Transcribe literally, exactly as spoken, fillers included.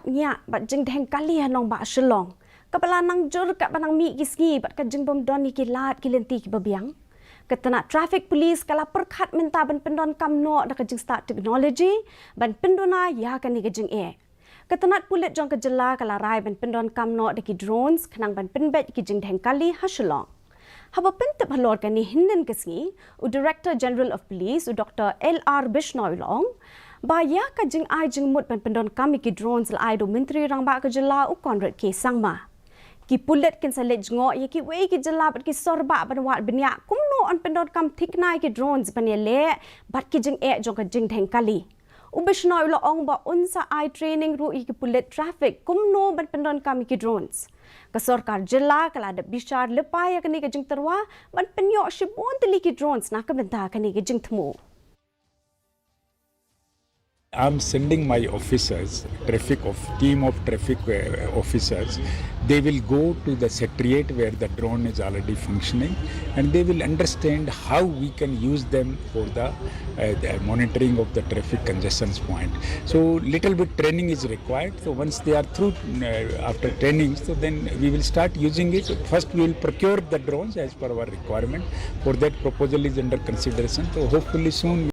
ngiah bad jingdheng kali ha nongbah Shillong, kaba la nang jur katba nang mih ki sngi bad ka jingbym don ïa ki lad ki lynti kiba biang. Ka tnat traffic police ka la pyrkhat mynta ban pyndonkam noh da ka jingstad technology ban pynduna ïa kane ka jingeh. Ka tnat pulit jong ka jylla ka la rai ban pyndonkam noh da ki drones khnang ban pynbeit ki jingdheng kali ha Shillong. Haba pyntip halor kane hynnin ka sngi, u Director General of Police, u Doctor L R Bishnoi u la ong ba ïa ka jingai jingmut ban pyndonkam ïa ki drones la ai da u Myntri Rangbah ka jylla, u Conrad K Sangma. Ki pulit kin sa leit jngoh ïa kiwei ki jylla bad ki sorbah ban wad bniah kumno yn pyndonkam thikna ïa ki drones ban ïaleh bad ki jingeh jong ka jingdheng kali. U Bishnoi u la ong ba un sa ai training ruh ïa ki pulit traffic kumno ban pyndonkam ïa ki drones. Ka sorkar jylla ka la dep bishar lypa ïa kane ka jingtyrwa ban pynïoh shibun tylli ki drones na ka bynta kane ka jingthmu. I'm sending my officers, traffic of team of traffic uh, officers. They will go to the secretariat where the drone is already functioning, and they will understand how we can use them for the, uh, the monitoring of the traffic congestion point. So little bit training is required. So once they are through uh, after training, so then we will start using it. First, we will procure the drones as per our requirement. For that, proposal is under consideration. So hopefully soon.